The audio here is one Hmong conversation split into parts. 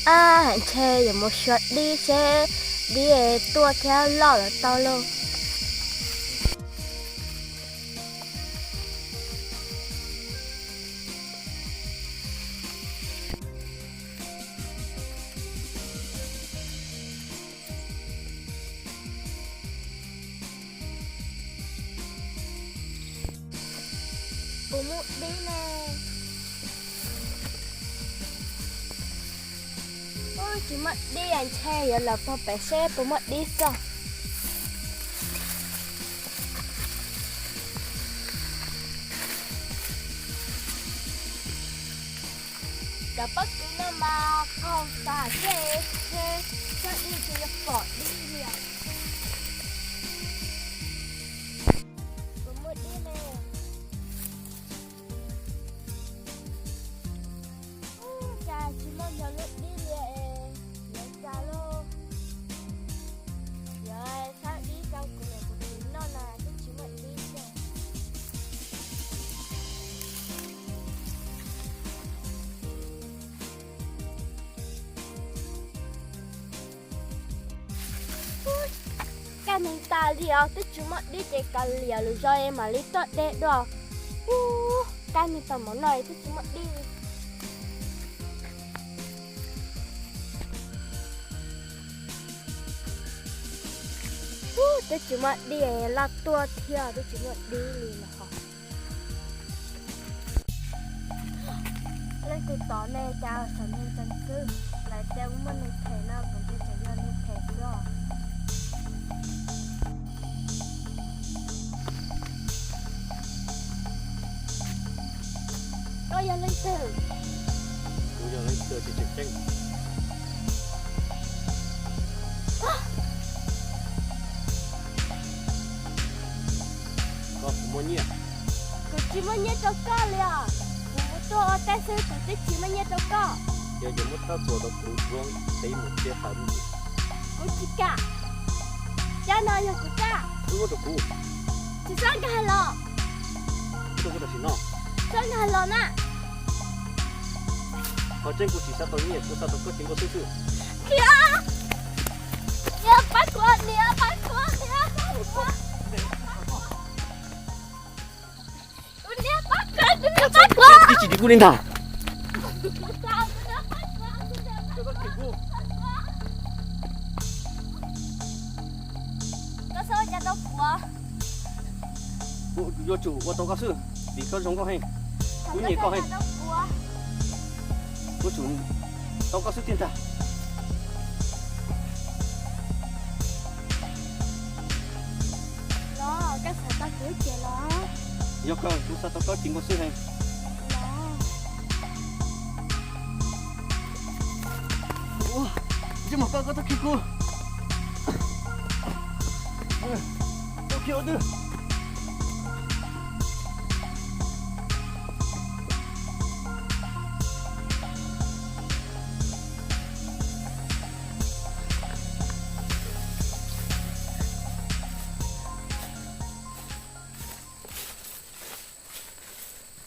Ab, ntshe yuav mus xyuas dib seb dib tuaj thiab loj los tau lauj. Puas muaj dib ne? Ub, tsis muaj dib, ntshe yuav los pog pem seb puas muaj dib xwb. Cov pob kws no mas qaug tas thiab, ntshe tsob dib tsis yuav pom dib li os. Puas muaj dib ne? Ub, cas tsis muaj nrog lub dib li es yuav cas lauj? Yuav tshab dib rau kuv niam kuv txiv noj na twb tsis muaj dib li. Kaj neeg tas li os, twb tsis muaj dib ces kav liam lwm zaus es mam li tuaj de dua. Ub, kaj neeg tau mov noj twb tsis muaj dib li. Ub, twb tsis muaj dib, loj tuaj thiab twb tsis muaj dib li los ho. Leej twg tod ne, cas saum ntuj ntxeev xwb, lawv tias muaj neeg them no, kuv ntshe tseem yog neeg them xwb os. Koj yog leej twg? Kuv yog leej twg tiag tiag tseeb? Koj puas muaj nyiaj? Kuv tsis muaj nyiaj rau koj li os. Kuv mus tuag ua teb xwb kuv twb tsis muaj nyiaj rau koj. Yog yuav muab rab txuas rau kuv, kuv qhib mus cia tawm mus. Kuv tsis kam. Rab no yog kuv rab. Muab rau kuv. Tsis xav nkag los. Muab rau kuv tam sim no. Txhob nkag los na. Qhov tseeb kuv tsis xav tau nyiaj, kuv xav tau koj cev npua xwb xwb. Niam, niam, pab kuv, niam, pab kuv, niam, pab kuv. Kuv niam, pab kuv, kuv niam, pab kuv. Ib tsis dim kuv li ntag. Koj xav ua cas tau kuv? Kuv yuav tsum ua tau koj xwb, vim koj zoo nkauj heev, kuv nyiam koj heev. Yuav tsum tau koj xwb tiag ntag. Los, koj xav tau kuv ces los. Yog kawg, kuv xav tau koj cev npua xwb heev. Los. Ua, ntsej muag koj, koj tuaj khi kuv. Tuaj khi ua twg?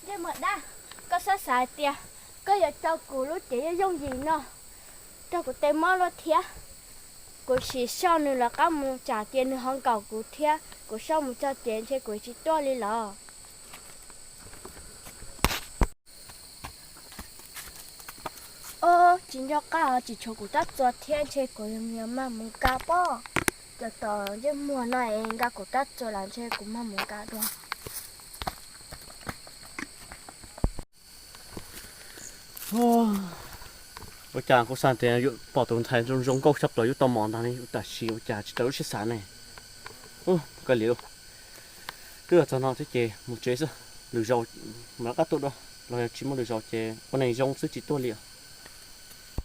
Ntsej muag dab, koj xav xav hais tias koj yuav rau kuv lub cev yooj yooj yim no rau kuv tes mob luaj thiab. Kuv sim soj nws lawv qab mus tsam ces nws ho nkaum kuv thiab, kuv soj mus txog ces ntshe kuv tsis tuaj li los. Ob, tsis nco qab os, tsis tshuav kuv rab txuas thiab, ntshe kuv yuav mag mus kav pob. Cov tom ntsej muag no es nqa kuv rab txuas los ntshe kuv mag mus kav dua. Ua cas kuv xav tias yuav pom tus ntxhais zoo zoo nkauj tshaj plaws yuav tau mov ntag ne, ua tam sim ua cas tsis raws lub siab xav ne. Ua, kawg li, twb los txog no thiab ces mus tsev xwb, lwm zaus mam rov qab tuaj dua, los yog tsis muaj lwm zaus ces ua neeg zoo xwb tsis tuaj li os.